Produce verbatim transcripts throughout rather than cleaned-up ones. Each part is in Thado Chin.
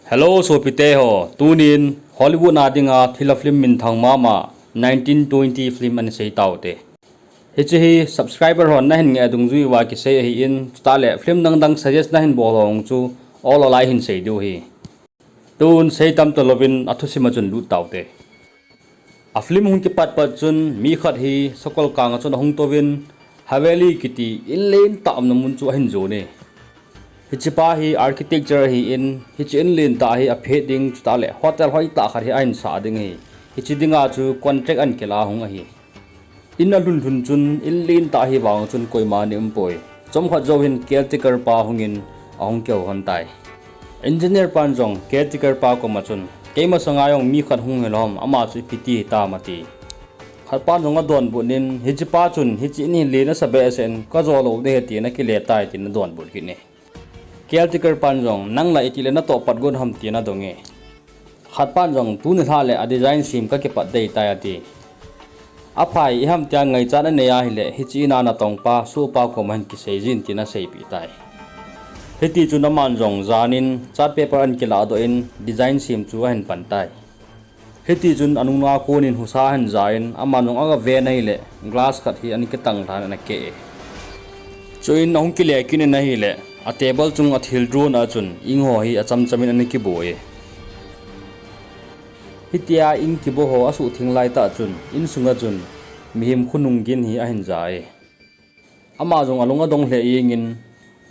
Hello sopite ho, tunin Hollywood a dinga thilha film minthang mama nineteen twenty film ana sei taute. Hiche hi subscriber hon nahin ngeh dungjui uva kisei ahin, chutah le film dangdang suggest nahin bol ho chu all alai hin sei diu ahi. Tun sei tam talouvin athusim a chun lut taute. A film hung kipat pat chun mi khat hi sakol kang a chun ahung touvin Haveli kiti in lentah umna mun chu ahin jon e. Hichepa hi architecture ahin, hiche in lentah hi aphet ding chutah le hotel hoitah khat hi ahin sah ding ahi. Hiche dinga chu contract ana kila hung ahi. In alhun lhun chun in lentah hi vang chun koima ana umpoi. Chomkhat jou hin caretaker pa hungin ahung kihou lhon tai. Engineer pan jong caretaker pa koma chun, kei masanga jong mi khat hung hilou ham, ama chu ipi ti hitam ati. Khat pan jong adonbut in, hichepa chun hiche in hi le nasa behseh in kajo lou ding ahi tin akile tai tin adonbut kit e. Caretaker pan jong, nang la itile natoh pat got ham tin adong e. Khat pan jong, tuni lhah le a design sem kakipat dei tai ati. Aphai, iham tia ngaichat nanei ahile hiche in a natongpa sohpa koma hin kisei jin tin aseipeh tai. Hitichun aman jong janin chart paper ana kilahdoh in design sem chu ahin pan tai. Hitichun anunga konin husa ahin ja in aman jong aga ven ahile glass khat hi ana kitang lhan ana keh e. Chuin ahung kile kit in ahile a table chung a thil jon a chun ing ho hi achamchamin ana kibo e. Hitia ing kibo ho asuhtheng laitah chun insunga chun mihem khonung gin hi ahin ja e. Ama jong alung adong lheh jengin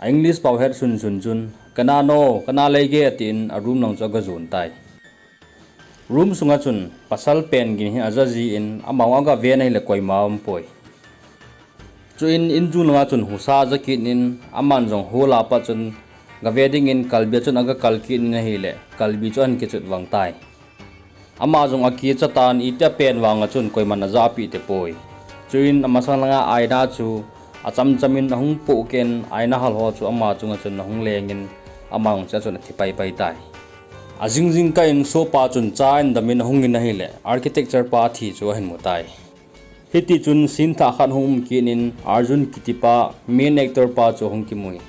a English pao het sunsun chun, ka na no, ka na lei ge, atin a room lang chu aga jon tai. Room sunga chun pasal pen gin hi aja jin, amau aga ven ahile koima aumpoi. Chuin in jung langa chun husa aja kit in aman jong hall a pat chun gave dingin kalbi a chun aga kal kit in ahile kalbi chu ahin kichut vang tai. Ama jong akicha tan, itia pen vanga chun koiman ajahpeh tapoi. Chuin amasang langa aina chu achamchamin ahung pohkeh in aina hal ho chu ama chunga chun ahung lengin ama jong chea chun athi paipai tai. Ajing jingkah in sohpa chun cha ahin damin ahungin ahile architecture pa thi chu ahin mu tai. Hitichun scene thah khat hung um kit in Arjun kitipa main actor pa chu ahung kimui.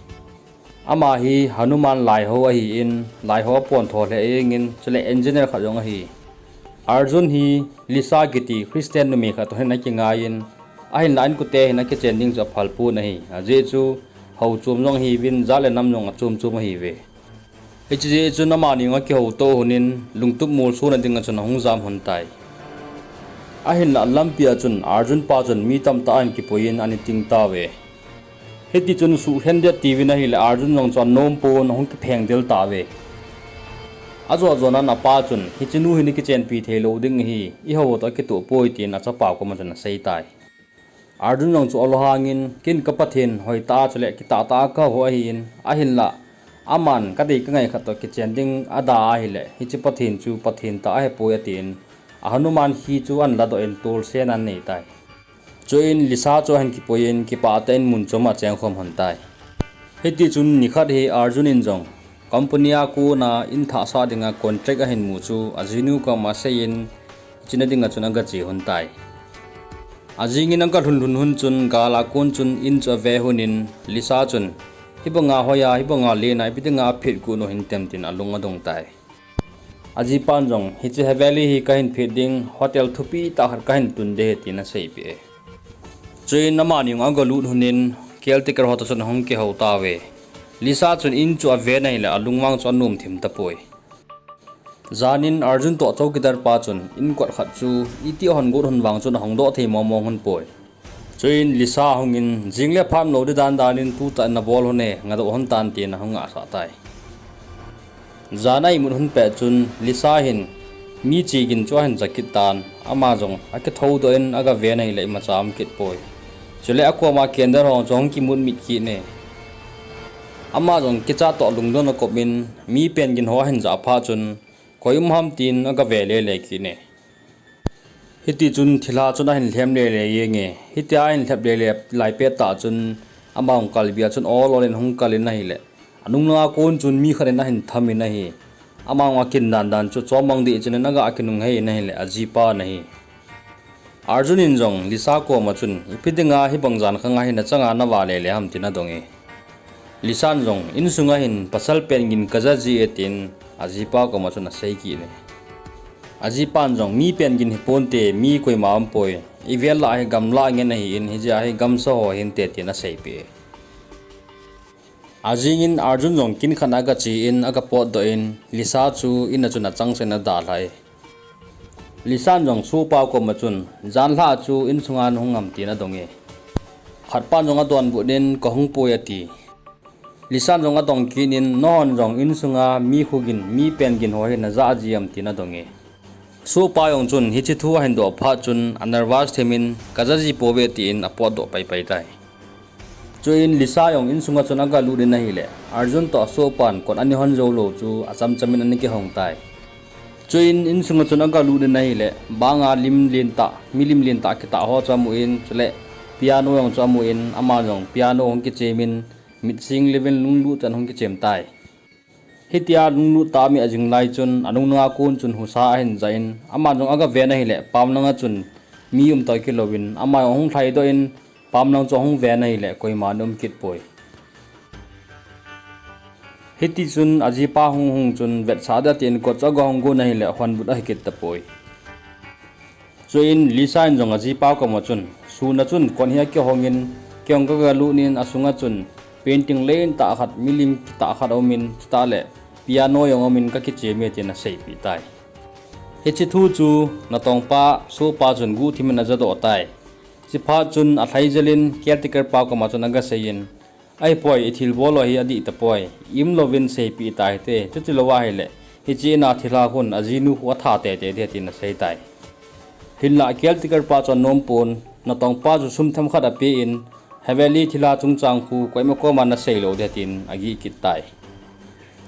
Ama hi Hanuman laihou ahin, laihou apontho lheh jengin, chule engineer khat jong ahi. Arjun hi Lisa kiti Christian numei khat toh hin akingaiyin, ahinla inkote hin akichen ding chu aphal pon ahi. Ajeh chu hou chom jong ahiuvin, jat le nam jong achom chom ahiuve. Hiche jeh chun amani jong akihouto lhonin, lungtup molsona dinga chun ahung jam lhon tai. Ahinla lampi a chun Arjun pa chun mi tamtah ahin kipuiyin ana ting tauve. Hitichun suhkhen det tiuvin ahile Arjun jong chu anom pon ahung kipheng del tauve. Ajo jonan apa chun, hiche nu hi nakichenpi theilou ding ahi, ihou toh akitoh poi, tin achapa koma chun asei tai. Arjun jong chu alunghangin, ken ka Pathen hoitah a chule kitahtah a kahou ahin, ahinla aman kadei kangai khat toh kichen ding ada ahile hiche Pathen chu Pathen tah ahipoi, atin a Hanuman khi chu ahin ladoh in tolsen ahin nei tai. Chuin Lisa chu ahin kipuiyin kipah tah in mun chom a achengkhom lhon tai. Hitichun nikhat hi Arjun in jong company a kona in thah sah dinga contract ahin mu chu ajinu koma aseiyin, hiche na dinga chun agache lhon tai. Ajingin aga lhun lhun lhon chun gal a kon chun in chu ave lhonin Lisa chun, hibanga hoiya, hibanga lena, ipi dinga aphet got u hintem, tin alung adong tai. Ajipan jong, hiche Haveli hi kahin phet ding, hotel thupi tah khat kahin tun ding ahi, tin aseipeh e. Chuin amani jong aga lut lhonin caretaker ho toh chun ahung kihou tauve. Lisa chun in chu aven ahile alungmang chu anom thim tapoi. Janin Arjun toh chowkidar pa chun in kot khat chu iti ahon got lhon vang chun ahong doh thei mong mong lhon poi. Chuin Lisa ahungin, jing le phat umlou ding dan danin tutah in nabol lhon e, ngadoh lhon tan, tin ahung ngahsah tai. Jan a imut lhon pet chun Lisa hin mi chegin chu ahin ja kit tan, ama jong akithoudoh in aga ven ahile imacha aum kit poi. Chule akoma candle ho chu ahung kimut mit kit e. Ama jong kichat toh lungdon akop in mi pen gin ho ahin jah phat chun koi um ham tin aga ve lele kit e. Hitichun thilha chun ahin lhem lele jenge. Hitia ahin lhep lele lai pettah chun ama jong kalbi a chun ol ol in ahung kal in ahile anung langa kon chun mi khat in ahin tham in ahi. Ama jong akin dan dan chu chommang deh chun in aga kinunghei in ahile ajipa ana hi. Arjun in jong Lisa koma chun, ipi dinga hibang jan khanga hi nachanga nava lele ham, tin adong e. Lisan jong, insunga hin pasal pen gin kaja ji e, tin ajipa koma chun asei kit e. Ajipan jong, mi pen gin hiponte, mi koima umpoi. Ivel lah hi gamla ngen ahin, hijeh a hi gamsa ho hinte, tin aseipeh e. Ajingin Arjun jong kin khat a agache in, agapotdoh in, Lisa chu in a chun achangseh in adalhah e. Lisan jong sopa koma chun, janlhah chu insunga nahung am, tin adong e. Khatpan jong adonbut in, kahung poi ati. Lisan jong adong kit in, nanghon jong insunga mi khugin, mi pen gin ho hi najah ji am, tin adong e. Sopa jong chun hiche thu ahin doh phat chun anervous them in, kaja ji pouve, tin apotdoh paipai tai. Chuin Lisa jong insunga chun agalut in ahileh, Arjun toh asopan kot ana hon jou lou chu achamcham in ana kihong tai. Chuin insunga chun agalut in ahileh, banga lim lentah, milim lentah kitah ho chu amun, chuleh piano jong chu amun, ama jong piano hung kichem in, mit sing levin lunglut chan hung kichem tai. Hitia lunglut tah a mi ajing lai chun, anungnunga kon chun husa ahin jah in, ama jong agaven ahileh, pamlanga chun mi umtah kilouvin, ama jong ahung lhaidoh in, pamlang chu ahung ven ahileh, koima ana um kit poi. Hitichun ajipa hung hung chun, vetsah ding atin kot chu agahong gon ahileh, honbut ahi kit tapoi. Chuin Lisa in jong ajipa koma chun, sun a chun kot hi akihong in, kei jong kagalut in, asunga chun painting lentah khat, milim kitah khat aumin, chutah leh piano jong aumin, kakichem e, tin aseipeh tai. Hiche thu chu natongpa sopa chun guhthim in ajadoh tai. Chuphat chun alhai jel in caretaker pa koma chun agasei in, ahipoi, ithilbol ho hi adih tapoi, imlouvin seipeh tahite, chutilou ahileh, hiche in a thilha khun ajinu khu atha teitei ding, tin asei tai. Hinlah caretaker pa chu anompon, natongpa chu sum themkhat apen, haveli thilha chungchang khu koima koma nasei lou ding, tin agih kit tai.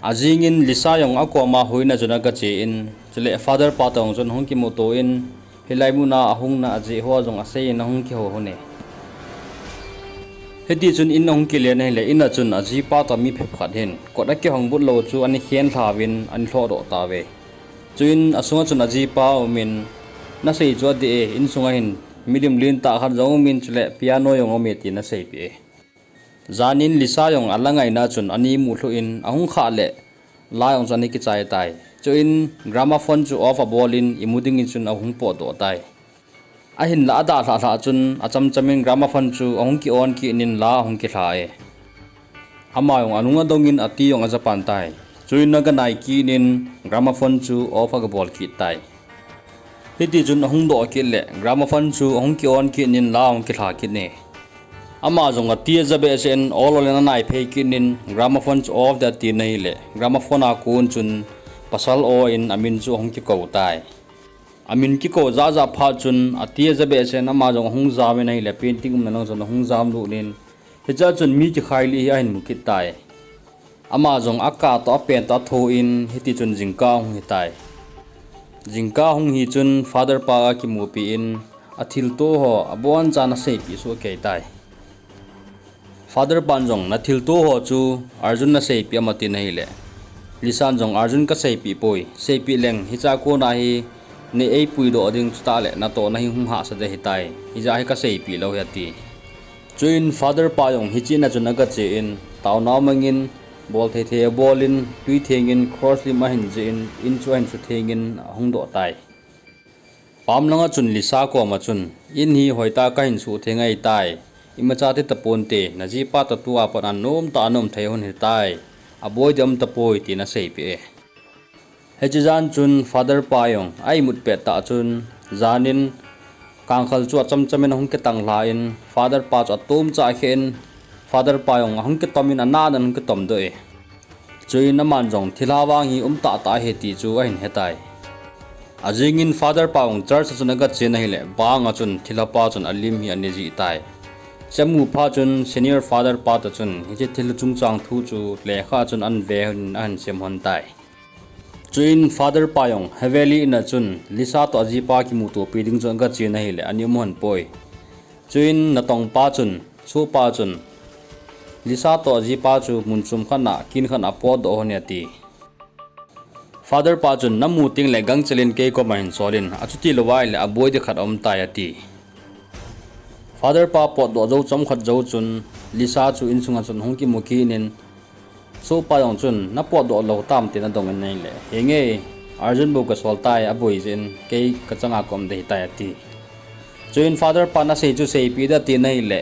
Ajingin Lisa jong akoma huina chun agache in, chuleh father pa toh jong chun ahung kimuto in, hilai muna ahungna ajeh ho jong asei in ahung kihou lhon e. Hitichun in ahung kile in ahileh, in a chun ajipa toh mi phabep khat hin kot akihong but lou chu ana khen lhauvin ana lhohdoh tauve. Chuin asunga chun ajipa aumin, nasei chu adih e, insunga hin milim lentah khat jong aumin, chuleh piano jong aume, tin aseipeh e. Janin Lisa jong ala ngaina chun ana imu lhuh in, ahung khah leh la jong chu ana kichai tai. Chuin gramophone chu off abol in, imu dingin chun ahung potdoh tai. Ahinlah adalhah lhah chun achamcham in gramophone chu ahung ki-on kit in, la ahung kilha e. Ama jong anung adong in, ati jong ajapan tai. Chuin aganai kit in, gramophone chu off agabol kit tai. Hitichun ahung doh kit leh gramophone chu ahung ki-on kit in, la ahung kilha kit e. Ama jong ati aja behseh in, ol ol in anai phei kit in, gramophone chu off ding atin ahileh, gramophone a kon chun pasal aw in amin chu ahung kikou tai. Amin kikou jah jah phat chun ati aja behseh in, ama jong ahung jam in ahileh, painting umna lang chun ahung jamlut in, hichea chun mi kikhai li hi ahin mu kit tai. Ama jong akah toh apen toh atho in, hitichun jingkah ahung hitai. Jingkah ahung hi chun father pa akimupi in, athilto ho abonchan aseipeh soh kei tai. Father pan jong, nathilto ho chu Arjun naseipeh am, atin ahileh, Lisan jong, Arjun kaseipeh poi, seipeh leng hichea kona hi nei eipuidoh ding, chutah leh natohna hi hung hahsa ding ahitai, hijeh a hi kaseipeh lou ahi, ati. Chuin father pa jong hiche in a chun agache in, taonao mangin, bol thei thei abol in, twi theng in, cross lim ahin jih in, in chu ahin sutheng in ahung doh tai. Pam langa chun Lisa koma chun, in hi hoitah a kahin sutheng ahitai, imacha ti taponte, najipa toh tua pat a nomtah a naum thei lhon hitai, aboi ding aum tapoi, tin aseipeh e. Hiche jan chun father pa jong a imut pettah chun, janin kangkhal chu achamcham in ahung kitang lhan, father pa chu atomcha akhen, father pa jong ahung kitom in, anat in ahung kitomdoh e. Chuin aman jong thilha vang hi um tahtah ahi ti chu ahin hetai. Ajingin father pa jong church a chun agachen ahileh, banga chun thilha pa chun alim hi ana jih tai. Hiche amu phat chun senior father pa toh chun hiche thilha chungchang thu chu lekha a chun ahin ve in ahin sem lhon tai. Chuin father pa jong haveli in a chun Lisa toh ajipa kimutopi ding chun agachen ahileh, ana um lhon poi. Chuin natongpa chun, sopa chun, Lisa toh ajipa chu mun chom khat a, kin khat a apotdoh lhon e, ati. Father pa chun, namu tengleh gangchel in kei koma hin sol in, achuti lou ahileh aboi ding khat aum tai, ati. Father pa potdoh jou chomkhat jou chun, Lisa chu insunga chun ahung kimu kit in, Sohpa jong chun, "Napotdoh lou tam?" tin adong in ahile, "Henge, Arjun bou kasol tai, aboi jeh in kei kachanga kaum ding ahitai," ati. Chuin Father pan asei chu seipeh ding atin ahile,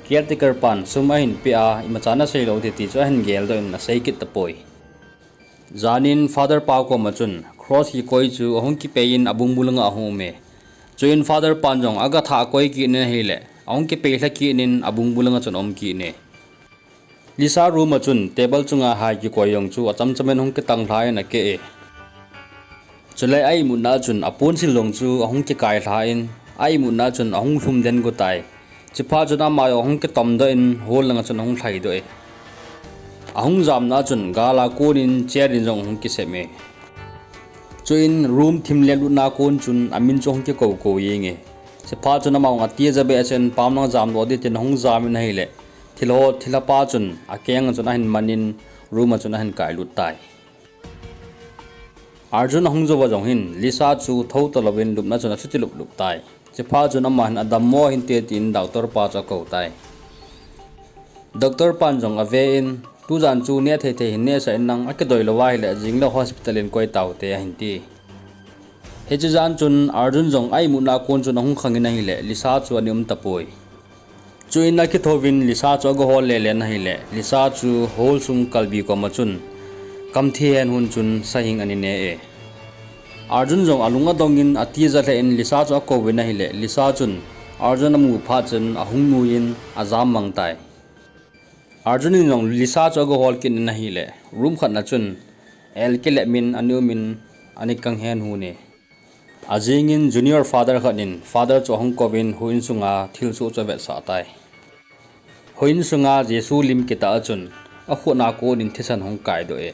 caretaker pan sum ahin peh a, "Imacha nasei lou ding," ti chu ahin geldoh in asei kit tapoi. Janin Father pa koma chun cross kikoi chu ahung kipei in abungbu langa ahung um e. Chuin Father pan jong agathah koi kit in ahile, ahung kipei lha kit in abungbu langa chun aum kit e. Lisa room a chun table chunga hai kikoi jong chu achamcham in ahung kitang lha in akeh e. Chule a-imutna chun aponsil jong chu ahung kikai lha in, a-imutna chun ahung lhum den got tai. Chuphat chun ama jong ahung kitomdoh in hall langa chun ahung lhaidoh e. Ahung jamna chun gal a kon in chair in jong ahung kisem e. Chuin room thim lem lutna kon chun amin chu ahung kikou kou jeng e. Chuphat chun ama jong ati aja behseh in pam langa jamdoh ding tin ahung jam in ahile, thilha, thilha pa chun akeng a chun ahin man in room a chun ahin kailut tai. Arjun ahung jou a jong hin Lisa chu thou talouvin lupna chun achuti luplup tai. Chuphat chun ama hin adammo hinte tin doctor pa chu akou tai. Doctor pan jong ave in, "Tujan chu neh thei thei hin nehsah in lang, akidoi lou ahile jingle hospital in koi taute," ahin ti. Hiche jan chun Arjun jong a-imutna kon chun ahung khang in ahile, Lisa chu ana um tapoi. Chuin akithouvin Lisa chu agahol lele in ahile, Lisa chu hall sung kalbi koma chun kamthi hen hun chun sahing ana ne e. Arjun jong alung adong in ati aja lheh in Lisa chu akouvin ahile, Lisa chun Arjun amu phat chun ahung nui in ajam mang tai. Arjun in jong Lisa chu agahol kit in ahile, room khatna chun el kilep in ana um in ana kang hen hun e. Ajing in junior father khat in father chu ahung kouvin houin sunga thilsoh chu avetsah tai. Houin sunga Jesu lim kitah a chun akhutna kon in thisan ahung kaidoh e.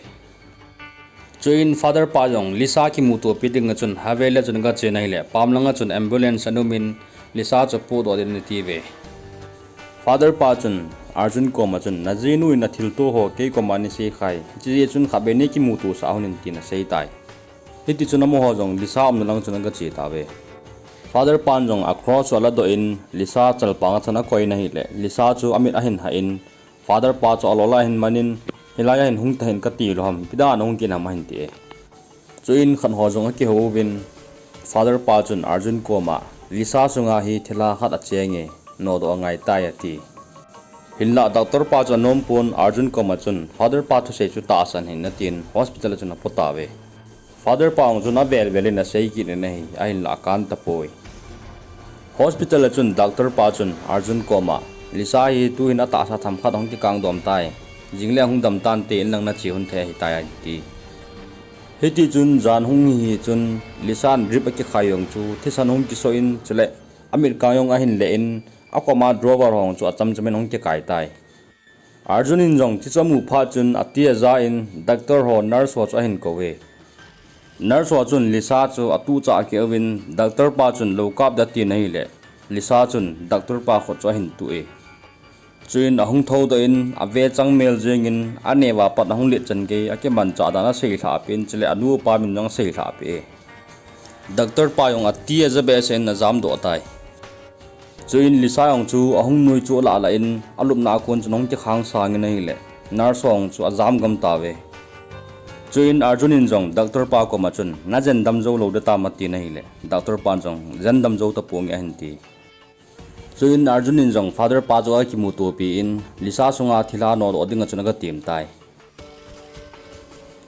Chuin father pa jong Lisa kimutopi dinga chun highway la chun agache in ahile, pam langa chun ambulance ana um in Lisa chu pohdoh ding in ati uve. Father pa chun Arjun koma chun, "Najinu in nathilto ho kei koma nasei khai, hiche jeh chun khatvei neikimutosah un," tin asei tai. Hitichun amaho jong Lisa umna lang chun agache tauve. Father pan jong a cross chu aladoh in Lisa chalpang a chun akoi in ahile, Lisa chu amit ahin hah in, father pa chu alol a ahin man in, "Hilai a hin hung tahih in kati lou ham, ipi dan a hung kit ham?" ahin ti e. Chuin khat ho jong akihou uvin, father pa chun Arjun koma, "Lisa sunga hi thilha khat acheng e, nodoh angai tai," ati. Hinlah doctor pa chu anom pon, Arjun koma chun father pa thusei chu tahsan hih in atin hospital a chun apo tauve. Father pa jong chun avel vel in asei kit in ahi, ahinlah akan tapoi. Hospital a chun doctor pa chun Arjun koma, "Lisa hi tuhin atahsa themkhat ahung kikangdom tai. Jingle ahung dam tante, in lang nache un thei ahitai," ahin ti. Hitichun jan hung hi hi chun Lisa in drip akikhai jong chu thisan ahung kisoh in, chule amit kang jong ahin leh in, akoma drawer ho jong chu achamcham in ahung kikai tai. Arjun in jong chuche amu phat chun ati aja in doctor ho, nurse ho chu ahin kou e. Nurse ho chun Lisa chu atuhchah kit uvin, doctor pa chun lou kap ding atin ahile, Lisa chun doctor pa khut chu ahin tuh e. Chuin ahung thoudoh in ave changmel jeng in, aneo a pat ahung let chan gei akimanchah dan aseilhah peh in, chule anu apa min jong aseilhah peh e. Doctor pa jong ati aja behseh in ajamdoh tai. Chuin Lisa jong chu ahung nui chu alah lah in alupna a kon chun ahung kikhang sang in ahile, nurse ho jong chu ajam gam tauve. Chuin Arjun in jong doctor pa koma chun, "Najen dam jou lou ding tam?" atin ahile, doctor pan jong, "Jen dam jou taponge," ahin ti. Chuin Arjun in jong father pa chu akimutopi in Lisa sunga thilha nodoh dinga chun agatem tai.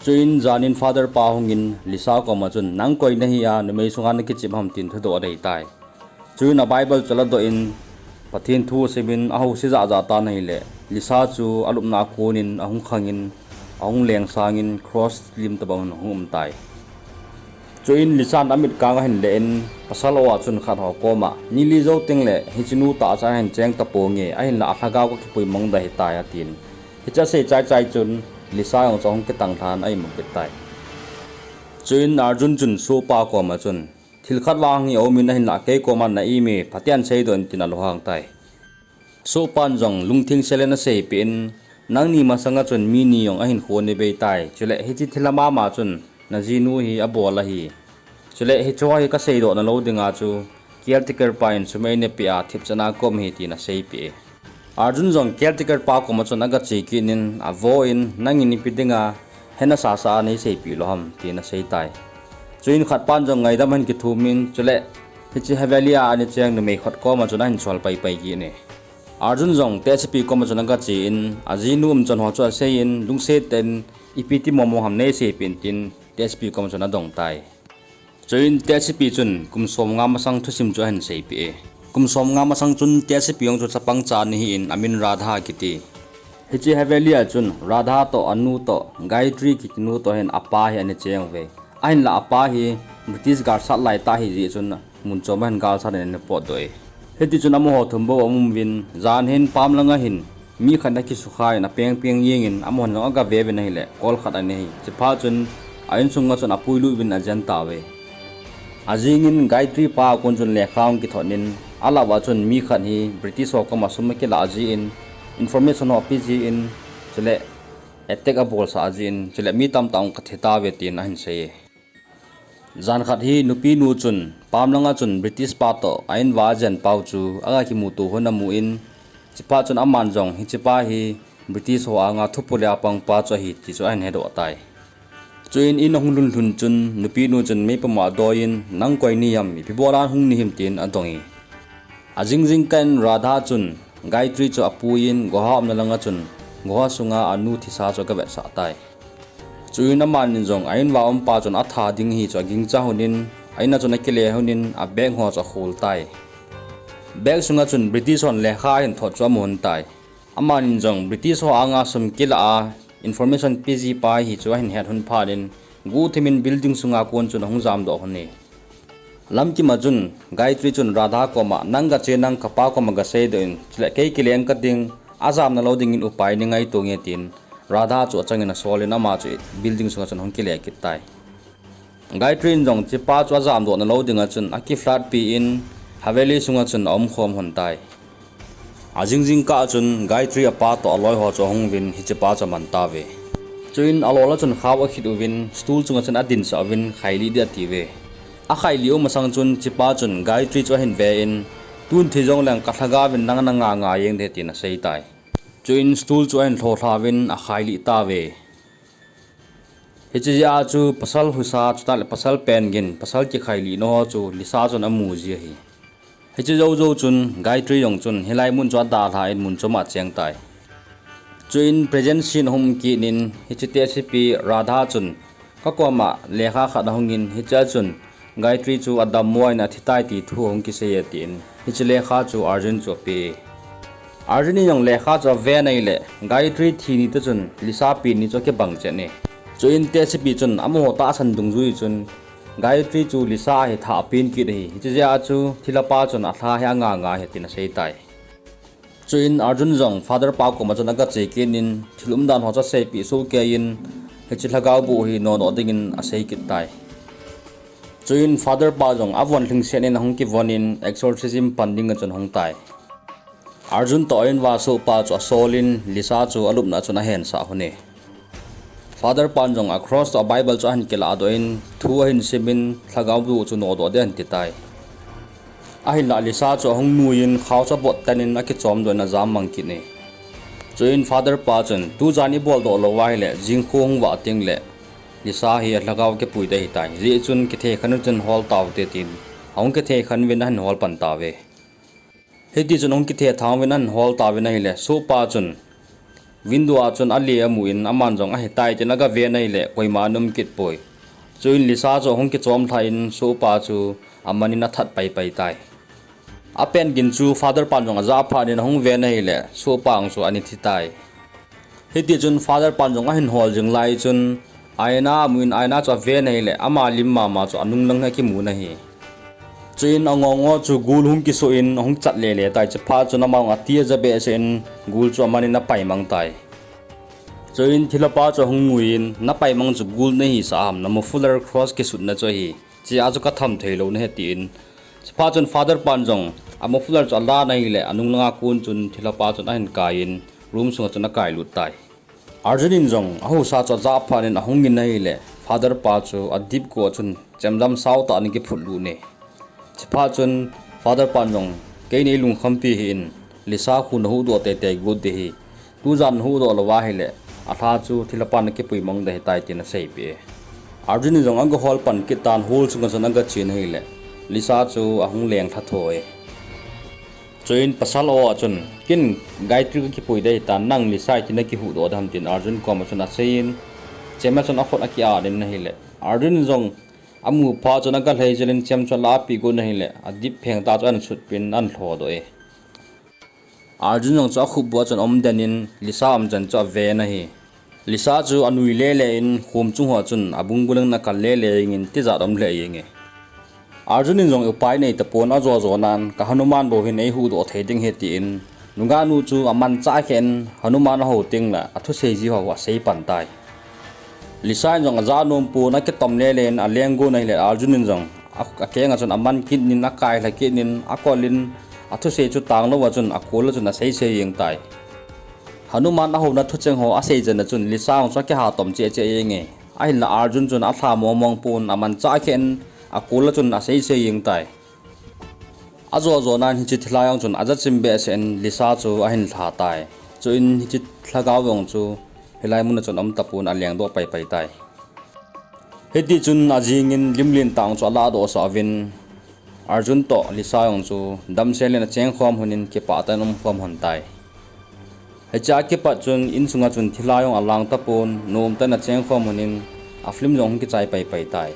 Chuin janin father pa hung in Lisa koma chun, "Nang koi nahi a, numei sunga nakichep ham?" tin thudoh adei tai. Chuin a Bible chu aladoh in, Pathen thu asim in ahouse jahjah tan ahile, Lisa chu alupna a kon in ahung khang in, ahung leng sang in cross lim tobang in ahung um tai. Chuin Lisa in amit kang ahin leh in, pasal ho a chun khat ho koma, "Nili jou tengle hichenu tahsa ahin cheng taponge, ahinlah alhagao kakipui mang ding ahitai," atin. Hiche asei chaichai chun Lisa jong chu ahung kitang lhan a-imu kit tai. Chuin Arjun chun sohpa koma chun, "Thil khat vang hi aum in ahinlah kei koma na-im e, phaten seidoh in," tin alunghang tai. Sohpan jong lungtheng sel in aseipeh in, "Nangni masanga chun mi ni jong ahinkho nabei tai, chule hiche thilha mama chun najinu hi abol ahi. Chule hicheho hi kaseidoh nalou dinga chu caretaker pa in sum einapeh a thipchan a kaum ahi," tin aseipeh e. Arjun jong caretaker pa koma chun aga che kit in, avo in, nangin ipi dinga hena sasa a nei seipeh lou ham, tin asei tai. Chuin khat pan jong ngaidam ahin kithum in, chule hiche Haveli a ana cheng numei khat koma chun ahin sol paipai kit e. Arjun jong tehsepi koma chun aga che in, ajinu umchan ho chu asei in, lungset tah in, ipi ti momo ham nei seipeh in, tin tehsepi koma chun adong tai. Chuin tehsepi chun kum som nga masang thusim chu ahin seipeh e. Kum som nga masang chun tehsepi jong chu chapang cha ana hi in, amin Radha kiti. Hiche Haveli a chun Radha toh, anu toh, Gayatri kiti nu toh hin apa hi ana cheng uve. Ahinla apa hi British galsat lai tah ahi jeh chun mun chom a hin galsat in ana potdoh e. Hiti chun amaho thum bou aum uvin, jan hin pam langa hin mi khat ana kisukha in, apeng peng jeng in, amahon jong aga ve uvin ahile, kol khat ana hi. Chuphat chun a insunga chun apuilut uvin ajen tauve. Ajing in Gayatri pa a kon chun lekha ahung kithot in, alah uva chun mi khat hi British ho koma sum akilah jeh in, information ho ape jeh in, chule attack abolsah jeh in, chule mi tamtah hung kithi tauve, tin ahin sei e. Jan khat hi nupi nu chun pam langa chun British pa toh a in uva ajen pau chu aga kimuto hon amu in, chuphat chun aman jong hiche pa hi British ho anga thupui le apang pa chu ahi ti chu ahin hedoh tai. Chuin in ahung lhun lhun chun nupi nu chun meipum a adoi in, nang koi nahim, ipi bol a hung nahim, tin adong e. Ajing jingkah in Radha chun Gayatri chu apui in, goha umna langa chun goha sunga anu thisa chu aga vetsah tai. Chuin amanin jong a in uva um pa chun atha ding ahi chu agingcha hon in, a in a chun akile hon in, a bag ho chu akhol tai. Bag sunga chun British hon lekha ahin thot chu amu hon tai. Amanin jong British ho anga sum kilah a information pe ji pa ahi chu ahin het hon phat in, guhthim in building sunga kon chun ahung jamdoh hon e. Lamkim a chun Gayatri chun Radha koma, nang gache nang kapa koma gaseidoh in, chule kei kileng kading, ajamna lou dingin upai nei ngaito nge, tin Radha chu achangin asol in, ama chu building sunga chun ahung kile kit tai. Gayatri in jong hichepa chu ajamdoh na lou dinga chun aki flat pi in, Haveli sunga chun aumkhom hon tai. Ajing jingkah a chun Gayatri apa toh aloi ho chu ahung uvin hichepa chu aman tauve. Chuin alol a chun khao akhit uvin, stool chunga chun adinsah uvin, khailih ding atiuve. Akhailih u masang chun hichepa chun Gayatri chu ahin ve in, tun thi jongleng kalhagao vin nang nanga nga jeng ding, tin asei tai. Chuin stool chu ahin lholha uvin akhailih tauve. Hiche jeh a chu pasal husa, chuteng le pasal pen gin, pasal kikhailih na ho chu Lisa chun amu ji ahi. Hiche jou jou chun Gayatri jong chun hilai mun chu adalha in mun chom a acheng tai. Chuin present scene ahung um kit in, hiche tehsepi Radha chun kakoma lekha khat ahung in, hichea chun Gayatri chu adammo in athi tai ti thu ahung kisei e, tin hiche lekha chu Arjun chu ape. Arjun in jong lekha chu aven ahile, Gayatri thi ni toh chun Lisa pen ni chu akibang chet e. Chuin tehsepi chun amaho tahsan dungjui chun Gayatri chu Lisa ahi thah apen kit ahi. Hiche jeh a chu thilhapa chun alha hi anga nga ahi, tin asei tai. Chuin Arjun jong Father pa koma chun aga che kit in, thil umdan ho chu aseipeh soh kei in, hiche lhagao boh hi nodoh dingin asei kit tai. Chuin Father pa jong avon lhingset in ahung kivon in, exorcism pan dinga chun ahung tai. Arjun toh a in uva sohpa chu asol in, Lisa chu alupna chun ahensah hon e. Father pan jong a cross toh a Bible chu ahin kilahdoh in, thu ahin sim in, lhagao boh chu nodoh ding ahin ti tai. Ahinlah Lisa chu ahung nui in, khao chu abot tan in akichomdoh in ajam mang kit e. Chuin Father pa chun, tujan iboldoh lou ahile, jingkho hung vah tengle Lisa hi alhagao kipui ding ahitai. Hijeh chun kithekhen uvin hol taute, tin ahung kithekhen uvin ahin hol pan tauve. Hitichun ahung kithethang uvin ahin hol tauvin ahile, sohpa chun window a chun ale amu in, aman jong ahitai tin aga ven ahile, koima ana um kit poi. Chuin Lisa chu ahung kichom lhah in, sohpa chu aman in athat paipai tai. Apen gin chu Father pan jong ajah phat in ahung ven ahile, sohpa jong chu ana thi tai. Hitichun Father pan jong ahin hol jing lai chun, aina amu in, aina chu aven ahile, ama lim mama chu anung lang hi akimun ahi. Chuin angongo chu gul hung kisoh in ahung chat lele tai, chuphat chun ama jong ati aja behseh in gul chu aman in apaimang tai. Chuin thilhapa chu ahung nui in, napaimang chu gul nahisah ham, na muffler cross kisutna chu ahi, chea chu katham theilou nahi, tin. Chuphat chun Father pan jong a muffler chu alan ahile, anung langa kon chun thilhapa chun ahin kai in room sunga chun akailut tai. Arjun in jong ahusa chu ajah phat in ahung in ahile, Father pa chu adipko a chun chemjam saotah in akiphutlut e. Chuphat chun Father pan jong, kei neilungkhampi hih in, Lisa khu nahuhdoh teitei got ding ahi. Tujan nahuhdoh lou ahile, alha chu thilha pan nakipui mang ding ahitai tin aseipeh e. Arjun in jong agahol pan kit tan hall sunga chun agachen ahile, Lisa chu ahung lenglha tho e. Chuin pasal o a chun, ken Gayatri kakipui ding ahitan, nang Lisa iti nakihuhdoh ding ham tin Arjun koma chun aseiyin, chemcha chun akhut akiat in ahile, Arjun in jong amu phat chun agalhai jel in chem chu alah peh got in ahile, adip pheng tah chu ahin sutpeh in ahin lhodoh e. Arjun jong chu akhupboh a chun aumden in Lisa umchan chu aven ahi. Lisa chu anui lele in khum chung hoa chun abungbul in akal lele jengin tijat aum lheh jenge. Arjun in jong upai nei tapon, ajo jonan, ka Hanuman bou hin eihuhdoh thei ding ahi tin, nungahnu chu amanchah khen Hanuman ahou tengle athusei ji ho asei pan tai. Lisa in jong ajah nom pon, akitom lele in aleng got in ahile Arjun in jong a, akenga chun aman kit in, akailha kit in, akol in, athusei chu tanglouva chun akol a chun aseisei jeng tai. Hanuman ahouna thucheng ho asei chan a chun Lisa jong chu akihatom cheh cheh jenge. Ahinla Arjun chun alha mongmong pon, amanchah khen akol a chun aseisei jeng tai. Ajo jonan hiche thilha jong chun ajachin behseh in Lisa chu ahin lha tai. Chuin hiche lhagao jong chu hilai mun a chun aum tapon, alengdoh paipai tai. Hitichun ajingin lim lentah chu alahdoh sah uvin, Arjun toh Lisa jong chu damsel in achengkhom lhonin kipah tah in aumkhom lhon tai. Hichea kipat chun insunga chun thilha jong alang tapon, nomtah in achengkhom lhonin a film jong hung kichai paipai tai.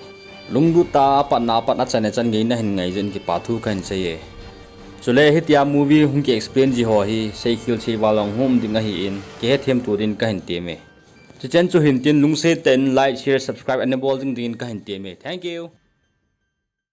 Lunglut tah a apatna apat, achan a chan ngeina hin ngai jeh in kipa thu kahin sei e. Chule hitia movie hung ki explain ji ho hi seikhel seival jong hung um ding ahin, kihethem to din kahin temme. Chuchen chu hintin lungset tah in like, share, subscribe, enable ding dingin kahin temme. Thank you.